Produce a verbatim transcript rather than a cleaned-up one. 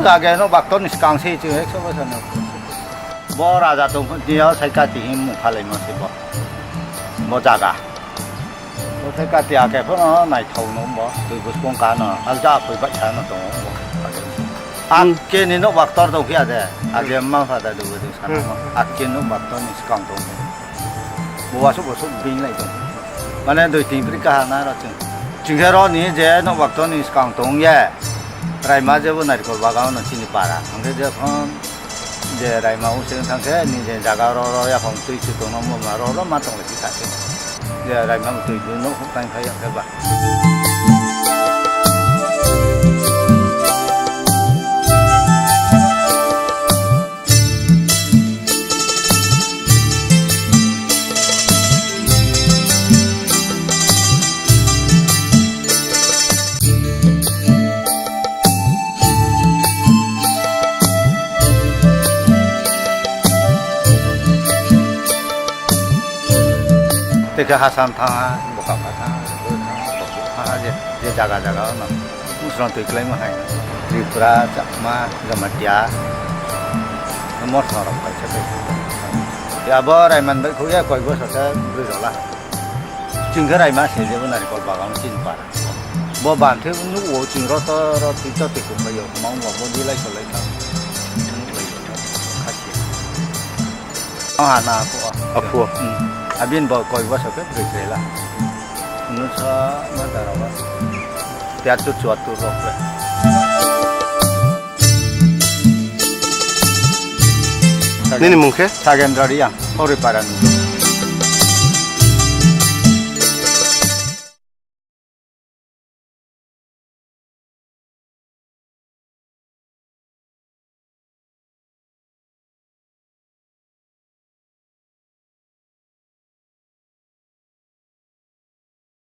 Age no baktor ni skang se chwng ekso bosor no. Bo raja tong dia sai kati him mung phalai ma se bo. Bo jaga. Bo sai kati ake phono naithok no bo. Twi buskong ka no. Al ja phoi bai sa no tong. Akke ni no baktor tong phia de. Age ma pha da du du sana. Akke no baktor ni skang tong. Bo wasu bo suk bing lai tong. Mane dui tin prik kaha na ro chwng. Chwng khe ro ni je nokbak to ni skang tong ye. Raima je bo narikol bagan no chini para. Hwnkhe je phon je raima useng thang khe ni je jaga ro ro ya phon twi chu tong no mo ma ro ro ma tong le thik kha se. Je raima twi du no huk tang kha ya khe ba. Tei khe Hasam thangha, Bokapha thangha, Bwthangha, Bokuk thangha, je, je jaga jaga ono. Musrong twi kwlaima hai. Tripura, Chakma, Jamatia. Mothorok kaisa kaisa. Abo Raiman bai khuya koi bosor khe bwrwi rola. Chwng khe Raima se jebo narikol bagan chini para. Bo banthe nugo chwng roto rot twi chotwi kuphai o. Mangbo bo dilai solai kha. Khasia. Oh, ha na aphuo. Aphuo. Hmm. Abin bo koi bosor khe bwrwi kwlaila. Nungsa ma dara ba. Tiyattur chuattur rok le. Nini mung khe? Sagendra Riang, Oripara ni.